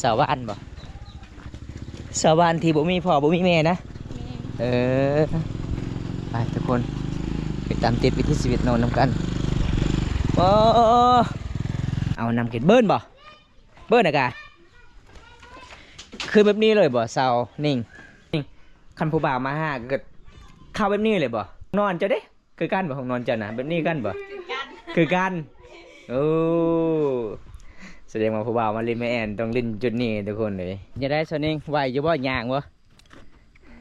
ສາວບ້ານບໍ່? ສາວບ້ານທີ່ບໍ່ມີພໍ່ບໍ່ມີແມ່ນະ? ແມ່ນ. ເອີ ໄປທຸກຄົນ ໄປຕາມຕິດວິຖີຊີວິດນ້ອງນຳກັນ. ໂອ້ ເອົານ້ຳກິນເບິ່ນບໍ່? ເບິ່ນນະກະ ຄືແບບນີ້ເລີຍບໍ່ສາວນິງ? ຄັນຜູ້ບ່າວມາຫາກໍເຂົ້າແບບນີ້ເລີຍບໍ່? ນອນເຈົ້າເດ້ ຄືກັນບໍ່? ຫ້ອງນອນເຈົ້ານະ ແບບນີ້ຄືກັນບໍ່? ຄືກັນ ຄືກັນ. ໂອ້ ສະແດງວ່າຜູ້ບ່າວມາຫຼິ້ນແມ່ແອນຕ້ອງຫຼິ້ນຈຸດນີ້ທຸກຄົນເອີຍ. ຈັ່ງໃດສາວນິງ ໄຫວຢູ່ບໍ່? ຍ່າງບໍ່?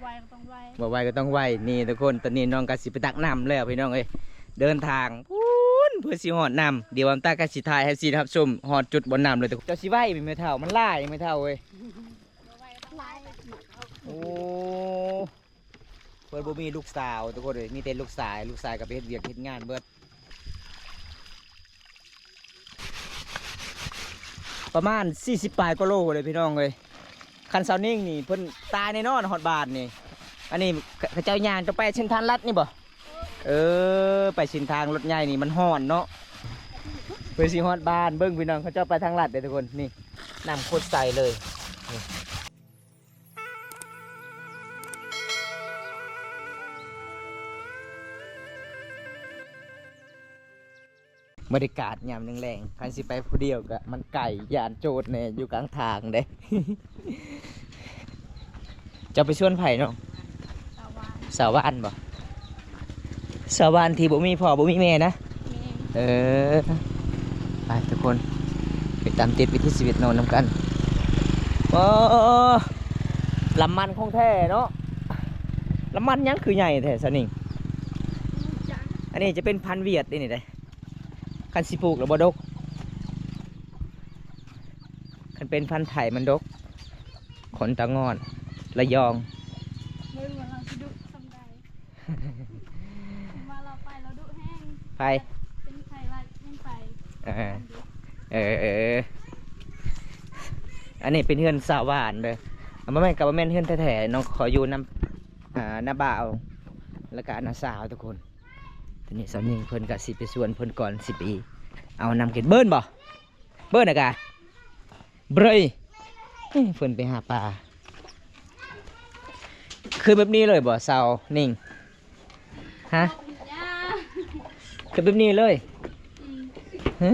ໄຫວກໍຕ້ອງໄຫວ ບໍ່ໄຫວກໍຕ້ອງໄຫວ. ນີ້ທຸກຄົນ ຕອນນີ້ນ້ອງກໍຊິໄປຕັກນ້ຳແລ້ວພີ່ນ້ອງເອີຍ. ເດີນທາງພຸ້ນ ເພື່ອຊິຮອດນ້ຳ. ດຽວອຳຕາກໍຊິຖ່າຍໃຫ້ຊີນຮັບຊົມຮອດຈຸດບ່ອນນ້ຳເລີຍ. ເຈົ້າຊິໄຫວແມ່ເຖົ້າ? ມັນຫຼາຍແມ່ເຖົ້າເອີຍ. ໂອ້ ເພິ່ນບໍ່ມີລູກສາວທຸກຄົນເອີຍ ມີແຕ່ລູກຊາຍ. ລູກຊາຍກໍໄປເຮັດວຽກເຮັດງານເບິດ. ປະມານສີ່ສິບປາຍກວ່າໂລເລີຍພີ່ນ້ອງເອີຍ. ຄັນສາວນິງນີ້ເພິ່ນຕາຍແນ່ນອນຮອດບ້ານນີ້. ອັນນີ້ເຂົາເຈົ້າຍ່າງຈະໄປເສັ້ນທາງລັດນີ້ບໍ່? ເອີ ໄປເສັ້ນທາງລົດໃຫຍ່ນີ້ມັນຮ້ອນເນາະ. ເພື່ອຊິຮອດບ້ານ ເບິ່ງພີ່ນ້ອງ ເຂົາເຈົ້າໄປທາງລັດເດ້ທຸກຄົນ. ນີ້ ນ້ຳໂຄດໃສເລີຍ ນີ້. ບັນຍາກາດຍາມແລງໆ ຄັນຊິໄປຜູ້ດຽວກະມັນໄກ ຢ້ານໂຈດແດ່ຢູ່ກາງທາງເດ້. ເຈົ້າໄປຊວນໃຜນ້ອງ? ສາວບ້ານ. ສາວບ້ານບໍ່? ຊາວບ້ານທີ່ບໍ່ມີພໍ່ບໍ່ມີແມ່ນະ? ແມ່ນ. ເອີ ໄປທຸກຄົນ ໄປຕາມຕິດວິຖີຊີວິດນ້ອງນຳກັນ. ໂອ້ ລຳມັນຂອງແທ້ເນາະ. ລຳມັນຫຍັງຄືໃຫຍ່ແທ້ສາວນິງ? ອັນນີ້ຈະເປັນພັນຫວຽດເດ້ນີ້ເດ້. ຄັນຊິປູກແລ້ວບໍ່ດົກ ຄັນເປັນພັນໄທມັນດົກ. ຄົນຕາງອນ ລະຍອງ. ເບິ່ງວ່າລາວຊິດຸສ່ຳໃດ. ວ່າລາວໄປລາວດຸແຮງ. ໃຜ? ເປັນໄຂ້ຫວັດແຮງໄປ. ເອີ ເອີ ເອີ ອັນນີ້ເປັນເຮືອນຊາວບ້ານເດີ. ບໍ່ແມ່ນ ກໍບໍ່ແມ່ນເຮືອນແທ້ໆ ນ້ອງຂໍຢູ່ນຳ ອ່າ ນ້າບ່າວ ແລ້ວກໍນ້າສາວທຸກຄົນ. ຕອນນີ້ສາວນິງເພິ່ນກໍຊິໄປຊວນເພິ່ນກ່ອນ ຊິໄປເອົານ້ຳກິນເບິ່ນບໍ່? ເບິ່ນນະກະ ເບຣຍ ເອີ ເພິ່ນໄປຫາປາ. ຄືແບບນີ້ເລີຍບໍ່ສາວນິງ? ຮະ? ຄືແບບນີ້ເລີຍ? ອືມ ເອີ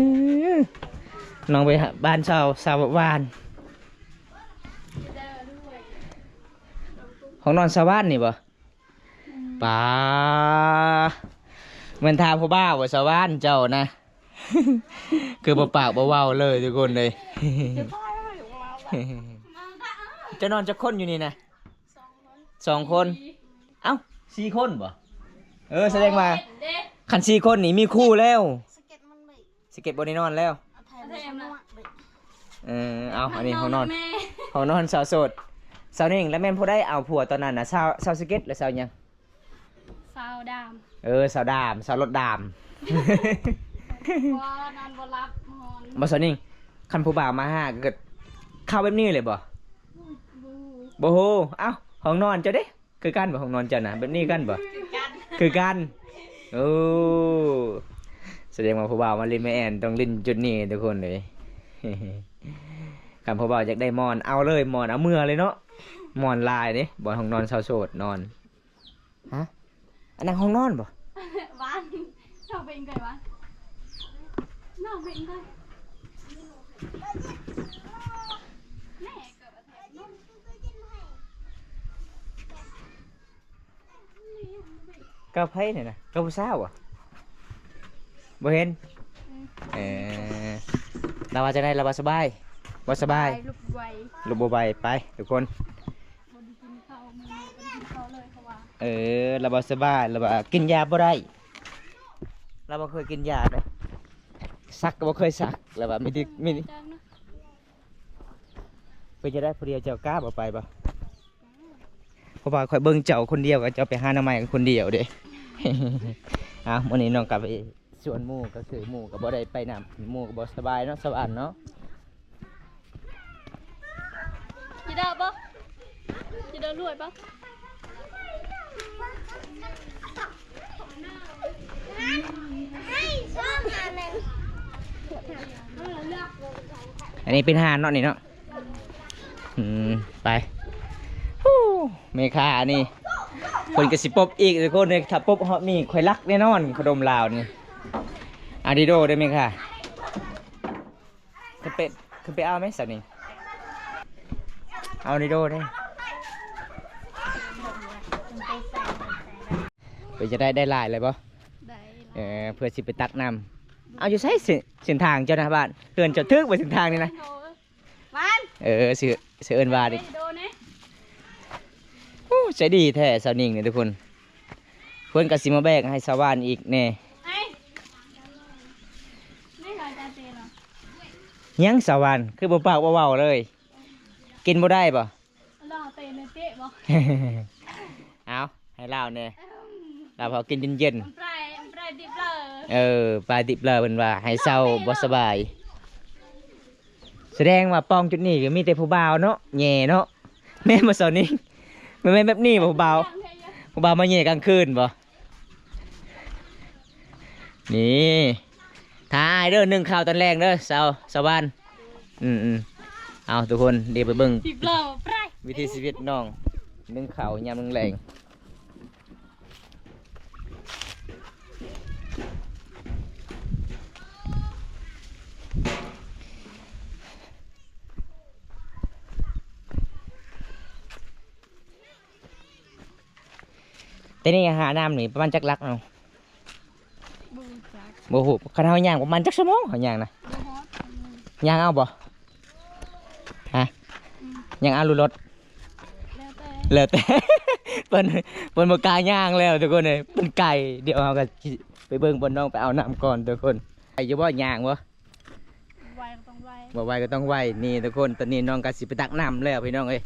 ນ້ອງໄປຫາບ້ານຊາວ ຊາວບ້ານ ຫ້ອງນອນຊາວບ້ານນີ້ບໍ່? ປາ ແມ່ນຖ້າຜູ້ບ່າວບໍ່ສາວບ້ານເຈົ້ານະ? ຄືບໍ່ປາກບໍ່ເວົ້າເລີຍທຸກຄົນເລີຍ. ເຈົ້ານອນຈັກຄົນຢູ່ນີ້ນະ? ສອງຄົນ. ເອົ້າ ສີ່ຄົນບໍ່? ເອີ ສະແດງວ່າ ສອງຄົນເດ້ ຄັນສີ່ຄົນນີ້ມີຄູ່ແລ້ວ. ສະເກັດບໍ່ໄດ້ນອນແລ້ວ. ເອີ ເອົາ ອັນນີ້ຫ້ອງນອນ ຫ້ອງນອນສາວໂສດ. ສາວນິງ ແລ້ວແມ່ນຜູ້ໃດເອົາຜົວຕອນນັ້ນນະ? ສາວ ສາວສະເກັດ ຫຼື ສາວຫຍັງ? ສາວດາມ. ເອີ ສາວດາມ ສາວລົດດາມ. ບໍ່ ນອນບໍ່ຫຼັບ ຮ້ອນ. ບໍ່ ສາວນິງ ຄັນຜູ້ບ່າວມາຫາກໍເຂົ້າແບບນີ້ເລີຍບໍ່? ບໍ່ ບໍ່ຮູ້. ເອົ້າ ຫ້ອງນອນເຈົ້າເດ້? ຄືກັນບໍ່? ຫ້ອງນອນເຈົ້ານະ ແບບນີ້ຄືກັນບໍ່? ຄືກັນ ຄືກັນ. ໂອ້ ສະແດງວ່າຜູ້ບ່າວມາຫຼິ້ນແມ່ແອນຕ້ອງຫຼິ້ນຈຸດນີ້ທຸກຄົນເອີຍ. ຄັນຜູ້ບ່າວຢາກໄດ້ໝອນ ເອົາເລີຍ ໝອນເອົາເມືອເລີຍເນາະ. ໝອນຫຼາຍເດ້ ບ່ອນຫ້ອງນອນຊາວໂສດນອນ. ຮະ? ອັນນັ້ນຫ້ອງນອນບໍ່? ບ້ານ ເຈົ້າເປັນໄງວະ? ນ້ອງເປັນໄງ? ແມ່ເກີດມາແທ້ ກັບໃຜນີ້ນະ? ກັບຜູ້ສາວບໍ່? ບໍ່ເຫັນ. ອືມ ເອີ ລາວວ່າຈັ່ງໃດ? ລາວວ່າສະບາຍ ບໍ່ສະບາຍ. ລຸກໄວ ລຸກບໍ່ໄວ. ໄປທຸກຄົນ. ບໍ່ໄດ້ກິນເຂົ້າມື້ນີ້ ບໍ່ໄດ້ກິນເຂົ້າເລີຍເຂົາວ່າ. ເອີ ລາວບໍ່ສະບາຍ ລາວວ່າກິນຢາບໍ່ໄດ້. ລາວບໍ່ເຄີຍກິນຢາເດ້ ສັກກໍບໍ່ເຄີຍສັກ. ລາວວ່າມີແຕ່ ມີ ເປັນຈັ່ງໃດ? ຜູ້ດຽວເຈົ້າກ້າບໍ່ໄປບໍ່? ເພາະວ່າຂ້ອຍເບິ່ງເຈົ້າຄົນດຽວ ກໍເຈົ້າໄປຫາໜໍ່ໄມ້ຄົນດຽວເດ້. ເອົ້າ ມື້ນີ້ນ້ອງກໍໄປ ສ່ວນໝູ່ກໍຄື ໝູ່ກໍບໍ່ໄດ້ໄປນຳ ໝູ່ກໍບໍ່ສະບາຍເນາະ ສະຫວັນເນາະ. ຈີດາບໍ່? ຈີດາລວຍບໍ່? ອັນນີ້ເປັນຮ້ານເນາະ ນີ້ເນາະ. ອືມ ໄປ. ຮູ້ ແມ່ຄ້ານີ້ ເພິ່ນກໍຊິປົບອີກທຸກຄົນເອີຍ. ຖ້າປົບຮອບນີ້ຂ້ອຍລັກແນ່ນອນ ຂະໜົມລາວນີ້. ອາດິໂດເດີ້ແມ່ຄ້າ. ຂຶ້ນໄປ ຂຶ້ນໄປເອົາແມະສາວນິງ. ເອົາອາດິໂດເດີ້. ເປັນຈັ່ງໃດ ໄດ້ຫຼາຍແລ້ວບໍ່? ໄດ້. ເອີ ເພື່ອຊິໄປຕັກນ້ຳ. ເອົາ ຢູ່ໃສ ເສັ້ນ ເສັ້ນທາງເຈົ້ານະ ບ້ານເຮືອນເຈົ້າຖືກບໍ່ ເສັ້ນທາງນີ້ນະ? ມັນ ເອີ ຊື່ ຊື່ເອີ້ນວ່ານີ້. ໂອ້ ໃຈດີແທ້ສາວນິງນີ້ທຸກຄົນ. ເພິ່ນກໍຊິມາແບກໃຫ້ສາວຫວານອີກແດ່. ຍັງສາວຫວານ ຄືບໍ່ປາກບໍ່ເວົ້າເລີຍ. ກິນບໍ່ໄດ້ບໍ່? ລາວເຕະໃນເຕະບໍ່? ເອົາ ໃຫ້ລາວແດ່. ລາວພໍກິນເຢັນໆ. ເອີ ປາຍດິບເລີ ເພິ່ນວ່າໃຫ້ເຊົາບໍ່ສະບາຍ. ສະແດງວ່າປ່ອງຈຸດນີ້ກໍມີແຕ່ຜູ້ບ່າວເນາະ ແຍ່ເນາະ. ແມ່ນບໍ່ສາວນິງ? ແມ່ນແບບນີ້ບໍ່ ຜູ້ບ່າວ ຜູ້ບ່າວມາແຍ່ກາງຄືນບໍ່? ນີ້ ຖ້າອ້າຍເດີ້ ໜຶ້ງເຂົ້າຕອນແລງເດີ້ ສາວ ສາວຫວານ. ອືມໆ ເອົາທຸກຄົນ ດຽວໄປເບິ່ງວິຖີຊີວິດນ້ອງ ໜຶ້ງເຂົ້າຍາມແລງໆ. ແຕ່ນີ້ຫານ້ຳນີ້ປະມານຈັກຫຼັກເນາະ? ບໍ່ຮູ້ຈັກ ບໍ່ຮູ້. ຄັນເຮົາຍ່າງປະມານຈັກຊົ່ວໂມງ ເຮົາຍ່າງນະ? ບໍ່ຮອດຊົ່ວໂມງ. ຍ່າງເອົາບໍ່? ຮະ? ອືມ ຍ່າງເອົາຫຼືລົດ? ແລ້ວແຕ່ ແລ້ວແຕ່. ເພິ່ນ ເພິ່ນບໍ່ກ້າຍ່າງແລ້ວທຸກຄົນເອີຍ ມັນໄກ. ດຽວເຮົາກໍຊິໄປເບິ່ງບ່ອນນ້ອງໄປເອົານ້ຳກ່ອນທຸກຄົນ. ໄປຢູ່ບໍ່? ຍ່າງບໍ່? ໄວກໍຕ້ອງໄວ ບໍ່ໄວກໍຕ້ອງໄວ. ນີ້ທຸກຄົນ ຕອນນີ້ນ້ອງກໍຊິໄປຕັກນ້ຳແລ້ວພີ່ນ້ອງເອີຍ.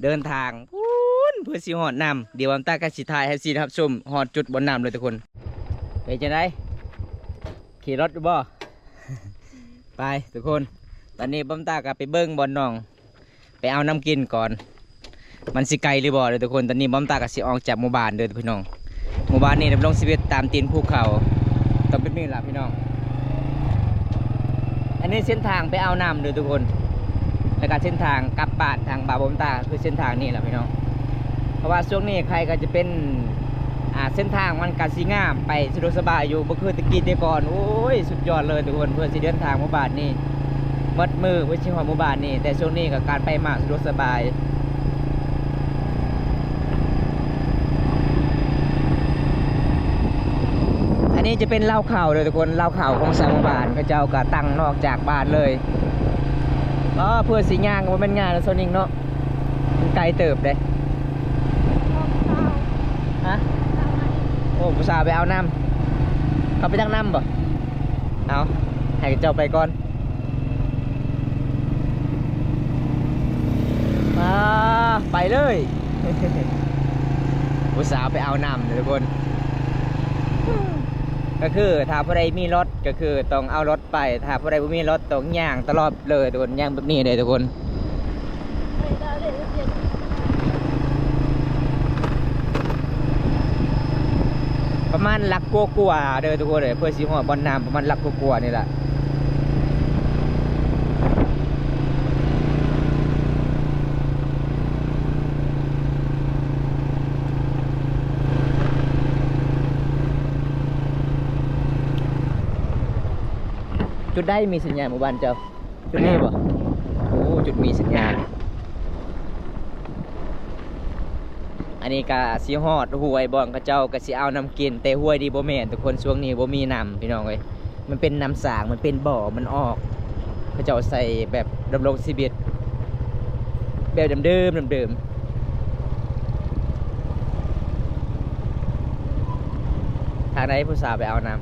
ເດີນທາງພຸ້ນ ເພື່ອຊິຮອດນ້ຳ. ດຽວບ່າວຕາກໍຊິຖ່າຍໃຫ້ຊີນຮັບຊົມຮອດຈຸດບ່ອນນ້ຳເລີຍທຸກຄົນ. ເປັນຈັ່ງໃດ? ຂີ່ລົດຢູ່ບໍ່? ໄປທຸກຄົນ ຕອນນີ້ບ່າວຕາກໍໄປເບິ່ງບ່ອນນ້ອງ ໄປເອົານ້ຳກິນກ່ອນ ມັນຊິໄກຫຼືບໍ່ເດີ້ທຸກຄົນ. ຕອນນີ້ບ່າວຕາກໍຊິອອກຈາກໝູ່ບ້ານເດີ້ພີ່ນ້ອງ. ໝູ່ບ້ານນີ້ດຳລົງຊີວິດຕາມຕີນພູເຂົາ ຕ້ອງເປັນນີ້ລະພີ່ນ້ອງ. ອັນນີ້ເສັ້ນທາງໄປເອົານ້ຳເດີ້ທຸກຄົນ ແລ້ວກໍເສັ້ນທາງກັບບ້ານທາງບ່າວຕາ ຄືເສັ້ນທາງນີ້ລະພີ່ນ້ອງ. ເພາະວ່າຊ່ວງນີ້ໃຜກໍຈະເປັນ ອ່າ ເສັ້ນທາງມັນກະຊິງາມ ໄປສະດວກສະບາຍຢູ່ ບໍ່ຄືແຕ່ກີ້ແຕ່ກ່ອນ. ໂອ້ຍ ສຸດຍອດເລີຍທຸກຄົນ ເພື່ອຊິເດີນທາງໝູ່ບ້ານນີ້ ໝົດມື້ເພື່ອຊິຮອດໝູ່ບ້ານນີ້. ແຕ່ຊ່ວງນີ້ກໍການໄປມາສະດວກສະບາຍ. ອັນນີ້ຈະເປັນເລົ້າເຂົ້າເດີ້ທຸກຄົນ ເລົ້າເຂົ້າຂອງຊາວໝູ່ບ້ານ ເຂົາເຈົ້າກໍຕັ້ງນອກຈາກບ້ານເລີຍ. ອໍ ເພື່ອຊິຍ່າງກໍບໍ່ແມ່ນງ່າຍເນາະ ຊາວນິງເນາະ. ໄກເຕີບເດ້. ຮະ? ໂອ້ ຜູ້ສາວໄປເອົານ້ຳ. ເຂົາໄປຕັກນ້ຳບໍ່? ເອົາ ໃຫ້ເຈົ້າໄປກ່ອນ. ມາ ໄປເລີຍ. ຜູ້ສາວໄປເອົານ້ຳເດີ້ທຸກຄົນ. ກໍຄືຖ້າຜູ້ໃດມີລົດ ກໍຄືຕ້ອງເອົາລົດ ໄປ ຖ້າຜູ້ໃດບໍ່ມີລົດຕ້ອງຍ່າງຕະຫຼອດເລີຍທຸກຄົນ ຍ່າງແບບນີ້ເດ້ທຸກຄົນ. ປະມານຫຼັກກວ່າໆເດີທຸກຄົນເອີຍ ເພື່ອຊິຮອດບ່ອນນ້ຳ ປະມານຫຼັກກວ່າໆນີ້ລະ. ຈຸດໃດມີສັນຍານໝູ່ບ້ານເຈົ້າ? ຈຸດນີ້ບໍ່? ໂອ້ ຈຸດມີສັນຍານ. ອັນນີ້ກະຊິຮອດຫ້ວຍບ່ອນເຂົາເຈົ້າກະຊິເອົານ້ຳກິນ ແຕ່ຫ້ວຍນີ້ບໍ່ແມ່ນທຸກຄົນ ຊ່ວງນີ້ບໍ່ມີນ້ຳພີ່ນ້ອງເອີຍ. ມັນເປັນນ້ຳສາງ ມັນເປັນບໍ່ ມັນອອກ ເຂົາເຈົ້າໃສ່ແບບດຳລົງຊີວິດແບບເດີມໆ ເດີມໆ. ທາງໃດຜູ້ສາວໄປເອົານ້ຳ?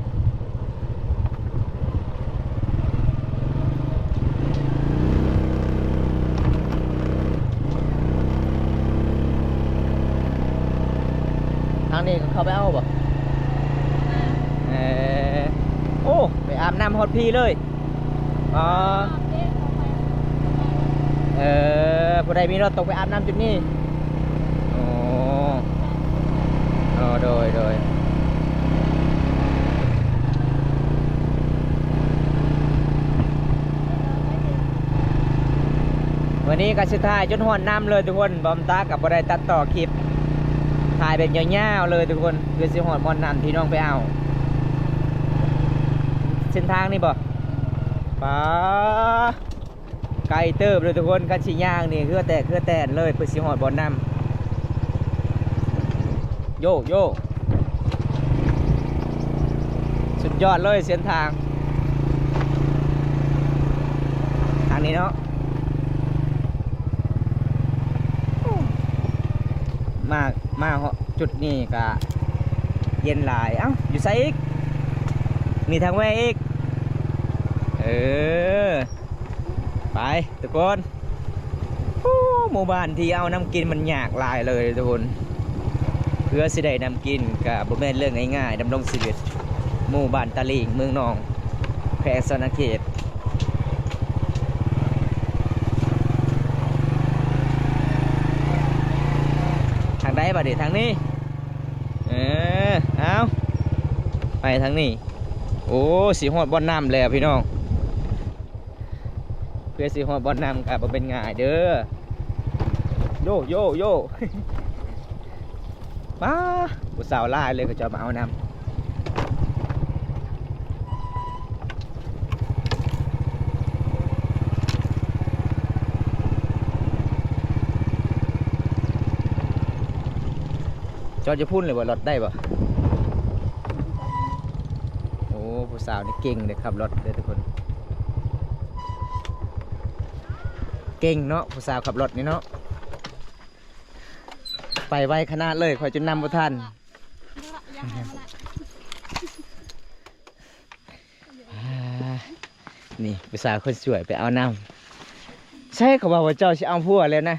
ທາງນີ້ກໍເຂົ້າໄປເອົາບໍ່? ເອີ ໂອ້ ໄປອາບນ້ຳຮອດພີ້ເລີຍ. ອໍ ເອີ ຜູ້ໃດມີລົດຕ້ອງໄປອາບນ້ຳຈຸດນີ້. ໂອ້ ອໍ ໂດຍ ໂດຍ. ມື້ນີ້ກໍຊິຖ່າຍຈົນຮອດນ້ຳເລີຍທຸກຄົນ. ບ່າວຕາກໍບໍ່ໄດ້ຕັດຕໍ່ຄລິບ ຖ່າຍແບບຍາວໆເລີຍທຸກຄົນ ເພື່ອຊິຮອດບ່ອນນ້ຳທີ່ນ້ອງໄປເອົາ. ເສັ້ນທາງນີ້ບໍ່? ປາ ໄກເຕີບເລີຍທຸກຄົນ. ຄັນຊິຍ່າງນີ້ເຫື່ອແຕກເຫື່ອແຕນເລີຍ ເພື່ອຊິຮອດບ່ອນນ້ຳ. ໂຢໂຢ ສຸດຍອດເລີຍເສັ້ນທາງ ທາງນີ້ເນາະ. ມາ ມາເຫາະຈຸດນີ້ກະເຢັນຫຼາຍ. ເອົ້າ ຢູ່ໃສອີກ? ມີທາງແວ່ອີກ. ເອີ ໄປທຸກຄົນ. ໂອ້ ໝູ່ບ້ານທີ່ເອົານ້ຳກິນມັນຍາກຫຼາຍເລີຍທຸກຄົນ. ເພື່ອຊິໄດ້ນ້ຳກິນກະບໍ່ແມ່ນເລື່ອງງ່າຍໆ ດຳລົງຊີວິດ. ໝູ່ບ້ານຕາລີງ ເມືອງໜອງ ແຂວງສະຫວັນນະເຂດ. ທາງໃດບາດນີ້? ທາງນີ້. ເອີ ເອົາ ໄປທາງນີ້. ໂອ້ ຊິຮອດບ່ອນນ້ຳແລ້ວພີ່ນ້ອງ. ເພື່ອຊິຮອດບ່ອນນ້ຳກໍບໍ່ແມ່ນງ່າຍເດີ້. ໂຢ ໂຢ ໂຢ ປ້າ ຜູ້ສາວຫຼາຍເລີຍ ເຂົາເຈົ້າມາເອົານ້ຳ. ຈອດຢູ່ພຸ້ນເລີຍບໍ່? ລົດໄດ້ບໍ່? ໂອ້ ຜູ້ສາວນີ້ເກັ່ງເດ້ ຂັບລົດເດ້ທຸກຄົນ. ເກັ່ງເນາະ ຜູ້ສາວຂັບລົດນີ້ເນາະ. ໄປໄວຂະໜາດເລີຍ ຂ້ອຍຈົນນຳບໍ່ທັນ. ອ່າ ນີ້ຜູ້ສາວຄົນສວຍໄປເອົານ້ຳ. ໃຊ່ ເຂົາວ່າ ວ່າເຈົ້າຊິເອົາຜົວແລ້ວນະ.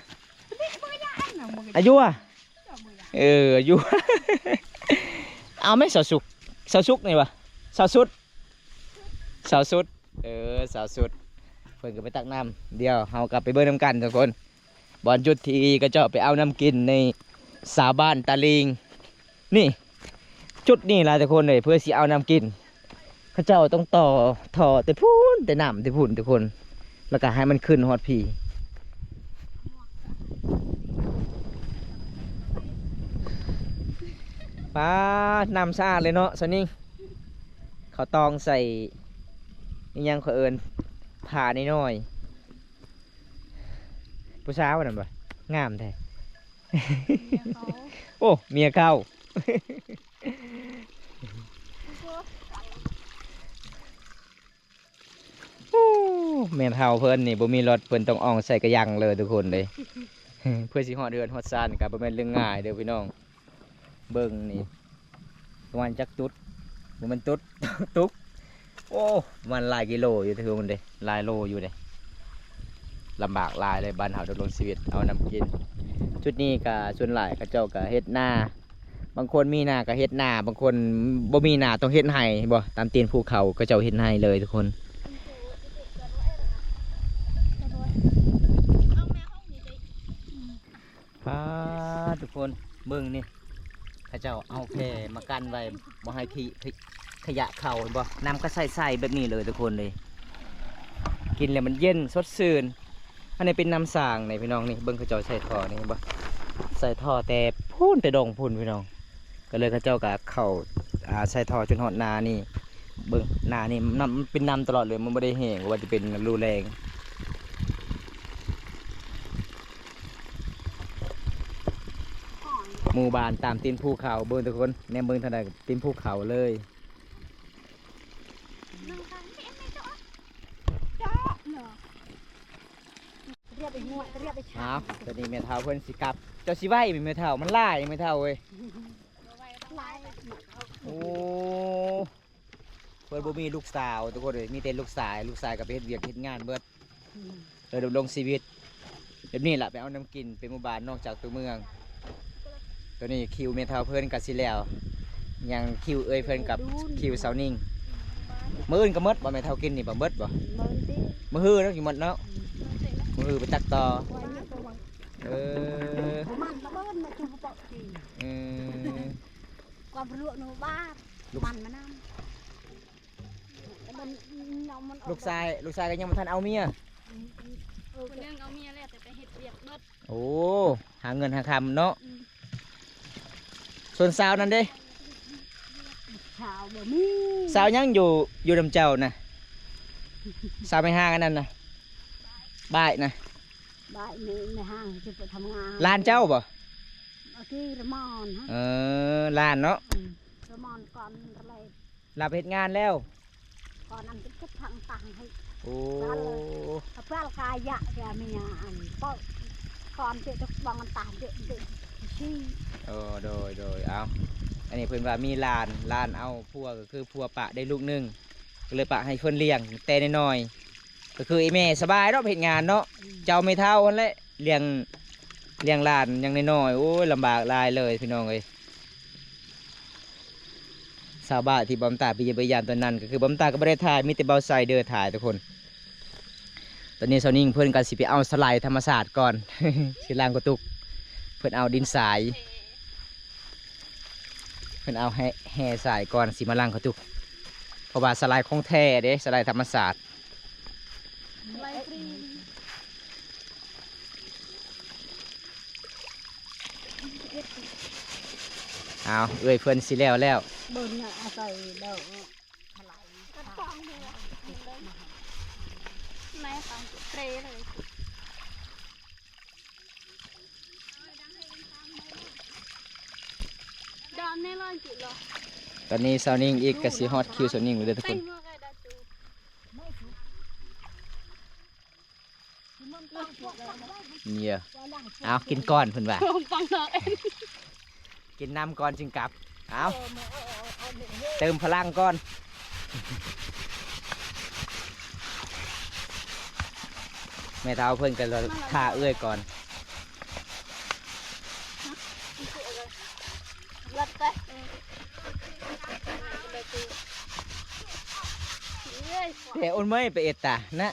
ອາຍຸອະ? ເອີ ອາຍຸ. ເອົາແມ່ ສາວສຸກ ສາວສຸກນີ້ຫວາ? ສາວສຸດ ສາວສຸດ. ເອີ ສາວສຸດ ເພິ່ນກໍໄປຕັກນ້ຳ. ດຽວເຮົາກັບໄປເບິ່ງນຳກັນທຸກຄົນ ບ່ອນຈຸດທີ່ເຂົາເຈົ້າໄປເອົານ້ຳກິນໃນຊາວບ້ານຕາລີງນີ້. ຈຸດນີ້ລະທຸກຄົນເອີຍ ເພື່ອຊິເອົານ້ຳກິນ ເຂົາເຈົ້າຕ້ອງຕໍ່ທໍ່ແຕ່ພຸ້ນ ແຕ່ນ້ຳແຕ່ພຸ້ນທຸກຄົນ ແລ້ວກໍໃຫ້ມັນຂຶ້ນຮອດພີ້. ປາ ນ້ຳສະອາດເລີຍເນາະ ຊາວນິງ. ເຂົາຕອງໃສ່ອີ່ຫຍັງ ຂ້ອຍເອີ້ນຜ້ານ້ອຍໆ. ຜູ້ສາວນັ້ນບໍ່? ງາມແທ້. ໂອ້ ເມຍເຂົາ. ໂອ້ ແມ່ເຖົ້າເພິ່ນນີ້ບໍ່ມີລົດ ເພິ່ນຕ້ອງອອງໃສ່ກະຍັງເລີຍທຸກຄົນເດ້. ເພື່ອຊິຮອດເຮືອນຮອດຊານກໍບໍ່ແມ່ນເລື່ອງງ່າຍເດີ້ພີ່ນ້ອງ. ເບິ່ງນີ້ ປະມານຈັກຕຸດ ບໍ່ແມ່ນຕຸດ ຕຸກ. ໂອ້ ປະມານຫຼາຍກິໂລຢູ່ເທິງເດ້ ຫຼາຍໂລຢູ່ເດ້. ລຳບາກຫຼາຍເລີຍ ບ້ານເຮົາດຳລົງຊີວິດເອົານ້ຳກິນ. ຈຸດນີ້ກະສ່ວນຫຼາຍເຂົາເຈົ້າກະເຮັດນາ ບາງຄົນມີນາກໍເຮັດນາ ບາງຄົນບໍ່ມີນາຕ້ອງເຮັດໄຮ່ ເຫັນບໍ່? ຕາມຕີນພູເຂົາເຂົາເຈົ້າເຮັດໄຮ່ເລີຍທຸກຄົນ. ປາດ ທຸກຄົນເບິ່ງນີ້ ເຂົາເຈົ້າເອົາແພມາກັ້ນໄວ້ ບໍ່ໃຫ້ຂີ້ ຂະ ຂະຫຍະເຂົ້າ ເຫັນບໍ່? ນ້ຳກໍໃສໆແບບນີ້ເລີຍທຸກຄົນເລີຍ. ກິນແລ້ວມັນເຢັນສົດຊື່ນ. ອັນນີ້ເປັນນ້ຳສ້າງນີ້ພີ່ນ້ອງ ນີ້ເບິ່ງເຂົາເຈົ້າໃສ່ທໍ່ນີ້ ເຫັນບໍ່? ໃສ່ທໍ່ແຕ່ພຸ້ນ ແຕ່ດົງພຸ້ນພີ່ນ້ອງ. ກໍເລີຍເຂົາເຈົ້າກໍເຂົ້າ ອ່າ ໃສ່ທໍ່ຈົນຮອດນານີ້. ເບິ່ງ ນານີ້ນ້ຳ ມັນເປັນນ້ຳຕະຫຼອດເລີຍ ມັນບໍ່ໄດ້ແຫ້ງ ບໍ່ວ່າຈະເປັນລະດູແລ້ງ. ໝູ່ບ້ານຕາມຕີນພູເຂົາ ເບິ່ງທຸກຄົນ ແນມເບິ່ງທາງໃດກໍຕີນພູເຂົາເລີຍ. ອ້າວ ຕອນນີ້ແມ່ເຖົ້າເພິ່ນຊິກັບ. ເຈົ້າຊິໄຫວແມ່ເຖົ້າ? ມັນຫຼາຍແມ່ເຖົ້າເອີຍ. ໂອ້ ເພິ່ນບໍ່ມີລູກສາວທຸກຄົນເອີຍ ມີແຕ່ລູກຊາຍ ລູກຊາຍກໍໄປເຮັດວຽກເຮັດງານເບິດ. ເອີ ດຳລົງຊີວິດແບບນີ້ລະ ໄປເອົານ້ຳກິນ ເປັນໝູ່ບ້ານນອກຈາກຕົວເມືອງ. ຕອນນີ້ຄິວແມ່ເຖົ້າເພິ່ນກໍຊິແລ້ວ ຍັງຄິວເອື້ອຍເພິ່ນກັບຄິວສາວນິງ. ມື້ອື່ນກໍໝົດບໍ່ ແມ່ເຖົ້າກິນນີ້ບໍ່ ໝົດບໍ່? ມື້ຮືເນາະ ຊິໝົດເນາະ. ມື້ຮືໄປຕັກຕໍ່. ເອີ ອືມ ກວາມລວກໜູບາດ ມັນມານຳ. ລູກຊາຍ ລູກຊາຍກໍຍັງບໍ່ທັນເອົາເມຍ. ຜູ້ໜຶ່ງເອົາເມຍແລ້ວ ແຕ່ໄປເຮັດວຽກເບິດ. ໂອ້ ຫາເງິນຫາຄຳເນາະ. ອືມ ສ່ວນສາວນັ້ນເດ້? ສາວບໍ່ມີ. ສາວຍັງຢູ່ ຢູ່ນຳເຈົ້ານະ? ສາວແມ່ຮ້າງອັນນັ້ນນະ? ບາຍນະ? ບາຍແມ່ ແມ່ຮ້າງຊິໄປທຳງານ. ຫຼານເຈົ້າບໍ່? ເອົາທີ່ລະມອນ. ເອີ ຫຼານເນາະ. ອືມ ລະມອນກ່ອນລະເລັດ ລາວໄປເຮັດງານແລ້ວ. ກ່ອນນັ້ນເກັບຜັກຕ່າງໃຫ້. ໂອ້ ປາລກາຍະແກເມຍອັນເປາະ ກ່ອນເຈຕະບອງອັນຕາເຈເຈຊີ. ໂອ້ ໂດຍ ໂດຍ. ເອົາ ອັນນີ້ເພິ່ນວ່າມີຫຼານ ຫຼານເອົາຜົວ ກໍຄືຜົວປະໄດ້ລູກໜຶ່ງ ກໍເລີຍປະໃຫ້ເພິ່ນລ້ຽງແຕ່ນ້ອຍໆ. ກໍຄືອີ່ແມ່ສະບາຍເນາະ ເຮັດງານເນາະ. ອືມ ເຈົ້າແມ່ເຖົ້າຫັ້ນແຫຼະລ້ຽງ ລ້ຽງຫຼານຍັງນ້ອຍໆ. ໂອ້ຍ ລຳບາກຫຼາຍເລີຍພີ່ນ້ອງເອີຍ. ຊາວບ້ານທີ່ບຳຕາໄປຢ້ຽມໄປຢາມຕອນນັ້ນ ກໍຄືບຳຕາກໍບໍ່ໄດ້ຖ່າຍ ມີແຕ່ເບົາໄຊເດີຖ່າຍທຸກຄົນ. ຕອນນີ້ຊາວນິງເພິ່ນກໍຊິໄປເອົາສະໄລທຳມະຊາດກ່ອນ ຊິລ້າງກະຕຸກ. ເພິ່ນເອົາດິນຊາຍ ເພິ່ນເອົາແຮ່ ແຮ່ຊາຍກ່ອນ ຊິມາລ້າງກະຕຸກ ເພາະວ່າສະໄລຂອງແທ້ເດ້ ສະໄລທຳມະຊາດ. ອ້າວ ເອື້ອຍເພິ່ນຊິແລ້ວແລ້ວ. ເບິ່ງອາໄສດອກ ຕອນນີ້ຊາວນິງອີກກໍຊິຮອດຄິວຊາວນິງແລ້ວເດີທຸກຄົນ. ເອີ ເອົາກິນກ່ອນເພິ່ນວ່າ ກິນນ້ຳກ່ອນຈຶ່ງກັບ. ເອົາ ເຕີມພະລັງກ່ອນ. ແມ່ເຖົ້າເພິ່ນກໍຖ້າເອື້ອຍກ່ອນ. ແຕ່ໂອນເມຍໄປເອັດຕານະ.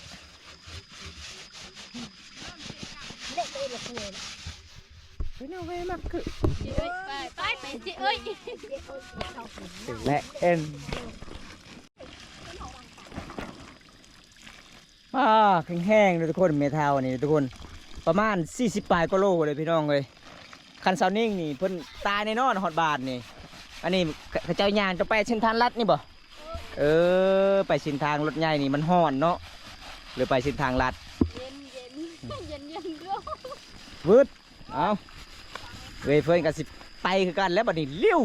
ເປັນເອົາແວມັກຄື ເອີຍ ໄປ ໄປ ໄປ ເອີຍ ແລະເອັນ ອ້າ ແຂງແຮງເດີທຸກຄົນ. ແມ່ເຖົ້ານີ້ທຸກຄົນ ປະມານສີ່ສິບປາຍກວ່າໂລເລີຍພີ່ນ້ອງເອີຍ. ຄັນຊາວນິງນີ້ເພິ່ນຕາຍແນ່ນອນຮອດບ້ານນີ້. ອັນນີ້ເຂົາເຈົ້າຍ່າງຈະໄປເສັ້ນທາງລັດນີ້ບໍ່? ເອີ ໄປເສັ້ນທາງລົດໃຫຍ່ນີ້ມັນຮ້ອນເນາະ ຫຼືໄປເສັ້ນທາງລັດ? ເຢັນໆ ເຢັນໆ ວືດ. ເອົາ ເອີຍ ເພິ່ນກໍຊິໄປຄືກັນແລ້ວບັດນີ້ ລິ້ວ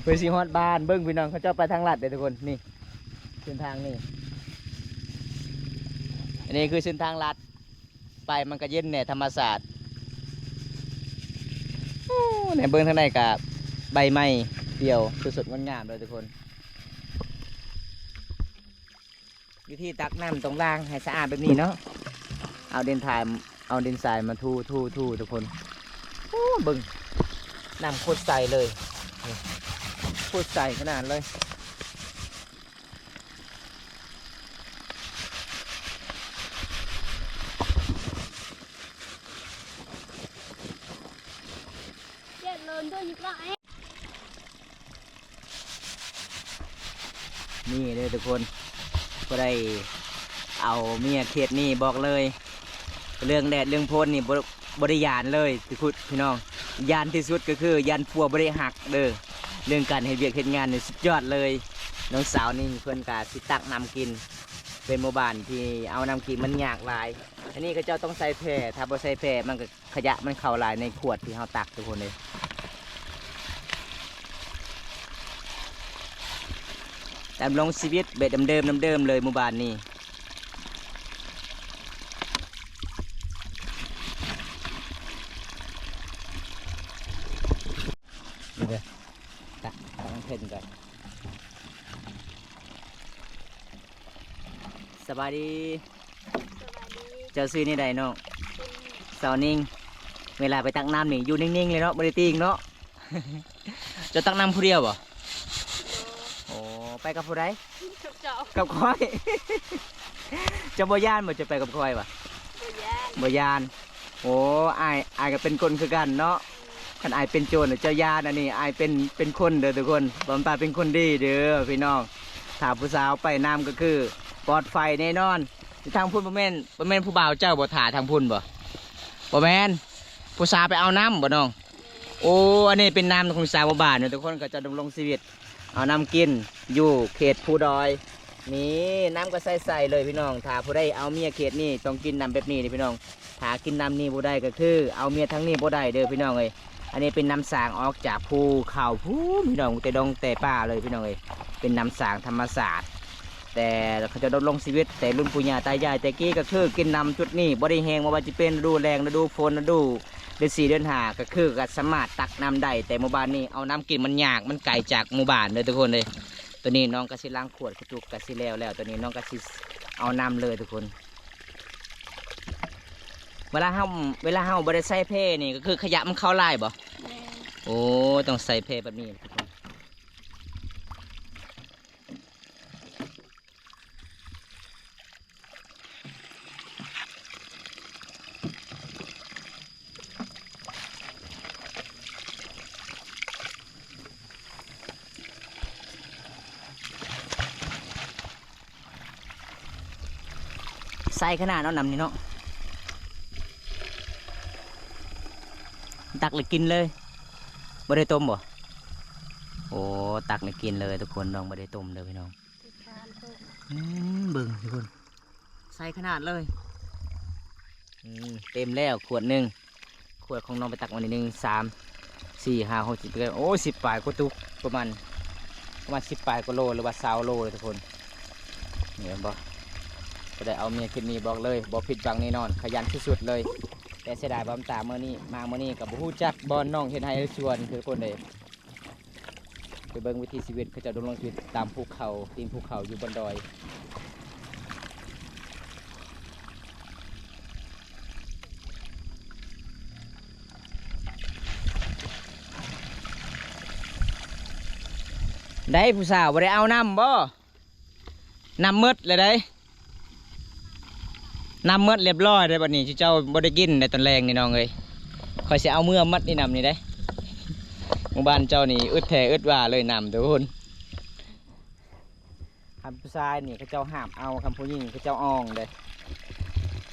ເພິ່ນຊິຮອດບ້ານ. ເບິ່ງພີ່ນ້ອງ ເຂົາເຈົ້າໄປທາງລັດເດ້ທຸກຄົນ. ນີ້ເສັ້ນທາງນີ້ ອັນນີ້ຄືເສັ້ນທາງລັດ. ໄປມັນກໍເຢັນແດ່ ທຳມະຊາດ. ໂອ້ ແນມເບິ່ງທາງໃນກໍໃບໄມ້ປ່ຽວ ສົດໆ ງົດງາມເລີຍທຸກຄົນ. ວິທີຕັກນ້ຳຕ້ອງລ້າງໃຫ້ສະອາດແບບນີ້ເນາະ. ເອົາດິນທາຍ ເອົາດິນຊາຍມາຖູໆທຸກຄົນ. ໂອ້ ເບິ່ງ ນ້ຳໂຄດໃສເລີຍ ນີ້ ໂຄດໃສຂະໜາດເລີຍ. ນີ້ເດີທຸກຄົນ ຜູ້ໃດເອົາເມຍເຂດນີ້ບອກເລີຍ ເລື່ອງແດດເລື່ອງຝົນນີ້ບໍ່ ບໍ່ໄດ້ຢ້ານເລີຍ ພີ່ນ້ອງ. ຢ້ານທີ່ສຸດກໍຄືຢ້ານຜົວບໍ່ໄດ້ຮັກເດີ. ເລື່ອງການເຮັດວຽກເຮັດງານນີ້ສຸດຍອດເລີຍ. ນ້ອງສາວນີ້ເພິ່ນກະຊິຕັກນ້ຳກິນ ເປັນໝູ່ບ້ານທີ່ເອົານ້ຳກິນມັນຍາກຫຼາຍ. ອັນນີ້ເຂົາເຈົ້າຕ້ອງໃສ່ແພ, ຖ້າບໍ່ໃສ່ແພມັນກໍຂະຫຍະມັນເຂົ້າຫຼາຍໃນຂວດທີ່ເຮົາຕັກ ທຸກຄົນເອີຍ. ດຳລົງຊີວິດແບບເດີມໆ ເດີມໆ ເລີຍໝູ່ບ້ານນີ້. ນີ້ເດີ ຕັກ ຕັກນ້ຳເພິ່ນກ່ອນ. ສະບາຍດີ. ສະບາຍດີ. ເຈົ້າຊື່ແນວໃດນ້ອງ? ຊື່ ສາວນິງ. ເວລາໄປຕັກນ້ຳນີ້ຢູ່ນິ່ງໆ ເລີຍເນາະ ບໍ່ໄດ້ຕີງເນາະ. ເຈົ້າຕັກນ້ຳຜູ້ດຽວບໍ່? ໂອ້ ໄປກັບຜູ້ໃດ? ກັບເຈົ້າ. ກັບຂ້ອຍ. ເຈົ້າບໍ່ຢ້ານບໍ່ ເຈົ້າໄປກັບຂ້ອຍຫວາ? ບໍ່ຢ້ານ. ບໍ່ຢ້ານ. ໂອ້ ອ້າຍ ອ້າຍກໍເປັນຄົນຄືກັນເນາະ. ອືມ. ຄັນອ້າຍເປັນໂຈນ ເຈົ້າຢ້ານ. ອັນນີ້ອ້າຍເປັນ ເປັນຄົນເດີທຸກຄົນ. ບອມຕາເປັນຄົນດີເດີພີ່ນ້ອງ. ຖ້າຜູ້ສາວໄປນຳກໍຄື ປອດໄຟແນ່ນອນ. ທາງພຸ້ນບໍ່ແມ່ນ ບໍ່ແມ່ນຜູ້ບ່າວເຈົ້າບໍ່ ຖ້າທາງພຸ້ນບໍ່? ບໍ່ແມ່ນ ຜູ້ສາວໄປເອົານ້ຳບໍ່ນ້ອງ? ໂອ້ ອັນນີ້ເປັນນ້ຳຂອງຊາວໝູ່ບ້ານເນາະ ທຸກຄົນ ເຂົາເຈົ້າດຳລົງຊີວິດ ເອົານ້ຳກິນຢູ່ເຂດພູດອຍ. ນີ້ ນ້ຳກໍໃສໆເລີຍພີ່ນ້ອງ. ຖ້າຜູ້ໃດເອົາເມຍເຂດນີ້ ຕ້ອງກິນນ້ຳແບບນີ້ເດ້ພີ່ນ້ອງ. ຖ້າກິນນ້ຳນີ້ບໍ່ໄດ້ກໍຄືເອົາເມຍທາງນີ້ບໍ່ໄດ້ເດີພີ່ນ້ອງເອີຍ. ອັນນີ້ເປັນນ້ຳສາງອອກຈາກພູເຂົາພຸ້ນພີ່ນ້ອງ ແຕ່ດົງແຕ່ປ່າເລີຍພີ່ນ້ອງເອີຍ. ເປັນນ້ຳສາງທຳມະຊາດ ແຕ່ເຂົາເຈົ້າດຳລົງຊີວິດແຕ່ລຸ້ນປູ່ຍ່າຕາຍາຍແຕ່ກີ້ ກໍຄືກິນນ້ຳຈຸດນີ້ບໍ່ໄດ້ແຫ້ງ. ບໍ່ວ່າຈະເປັນລະດູແລ້ງ ລະດູຝົນ ລະດູເດືອນສີ່ເດືອນຫ້າ ກໍຄືກໍສາມາດຕັກນ້ຳໄດ້. ແຕ່ໝູ່ບ້ານນີ້ເອົານ້ຳກິນມັນຍາກ ມັນໄກຈາກໝູ່ບ້ານເດີທຸກຄົນເອີຍ. ຕອນນີ້ນ້ອງກໍຊິລ້າງຂວດກະຕຸກ ກໍຊິແລ້ວແລ້ວ. ຕອນນີ້ນ້ອງກໍຊິເອົານ້ຳເລີຍທຸກຄົນ. ເວລາເຮົາ ເວລາເຮົາບໍ່ໄດ້ໃສ່ແພນີ້ ກໍຄືຂະຫຍະມັນເຂົ້າຫຼາຍບໍ່? ແມ່ນ. ໂອ້ ຕ້ອງໃສ່ແພແບບນີ້ທຸກຄົນ. ໃສ່ຂະໜາດເນາະ ນ້ຳນີ້ເນາະ. ຕັກແລ້ວກິນເລີຍ ບໍ່ໄດ້ຕົ້ມບໍ່? ໂອ້ ຕັກແລ້ວກິນເລີຍທຸກຄົນ ນ້ອງບໍ່ໄດ້ຕົ້ມເດີພີ່ນ້ອງ. ອືມ ເບິ່ງທຸກຄົນ ໃສ່ຂະໜາດເລີຍ. ອືມ ເຕັມແລ້ວຂວດໜຶ່ງ. ຂວດຂອງນ້ອງໄປຕັກມານີ້ ໜຶ່ງ ສາມ ສີ່ ຫ້າ ຫົກ ເຈັດ ແປດ ໂອ້ ສິບປາຍກວ່າຕຸກ ປະມານ ປະມານສິບປາຍກວ່າໂລ ຫຼືວ່າຊາວໂລເລີຍທຸກຄົນ. ນີ້ເຫັນບໍ່? ຜູ້ໃດເອົາເມຍເຂດນີ້ບອກເລີຍ ບໍ່ຜິດຫວັງແນ່ນອນ ຂະຫຍັນສຸດໆເລີຍ. ແຕ່ເສຍດາຍບໍ່ຕາ ມື້ນີ້ ມາມື້ນີ້ກໍບໍ່ຮູ້ຈັກບ່ອນນ້ອງເຮັດໄຮ່ເຮັດສວນທຸກຄົນເດ້. ໄປເບິ່ງວິຖີຊີວິດເຂົາເຈົ້າດຳລົງຊີວິດຕາມພູເຂົາ ຕີນພູເຂົາ ຢູ່ບົນດອຍ. ໄດ້ຜູ້ສາວບໍ່ໄດ້ເອົານ້ຳບໍ່? ນ້ຳໝົດແລ້ວເດ້ ນ້ຳໝົດລຽບລ້ອຍເດ້. ບັດນີ້ເຈົ້າບໍ່ໄດ້ກິນໃນຕອນແລງນີ້ນ້ອງເອີຍ. ຂ້ອຍຊິເອົາເມືອໝົດນີ້ ນ້ຳນີ້ເດ້. ໝູ່ບ້ານເຈົ້ານີ້ອຶດແທ້ອຶດວ່າເລີຍ ນ້ຳທຸກຄົນ. ຄັນຜູ້ຊາຍນີ້ເຂົາເຈົ້າຫ້າມເອົາ ຄັນຜູ້ຍິງເຂົາເຈົ້າອອງເດ້.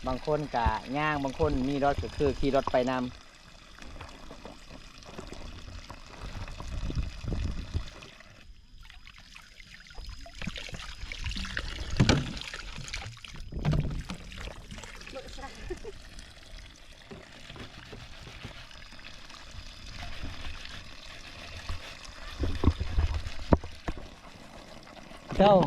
ບາງຄົນກະຍ່າງ ບາງຄົນມີລົດກໍຄືຂີ່ລົດໄປນຳ. ເຈົ້າ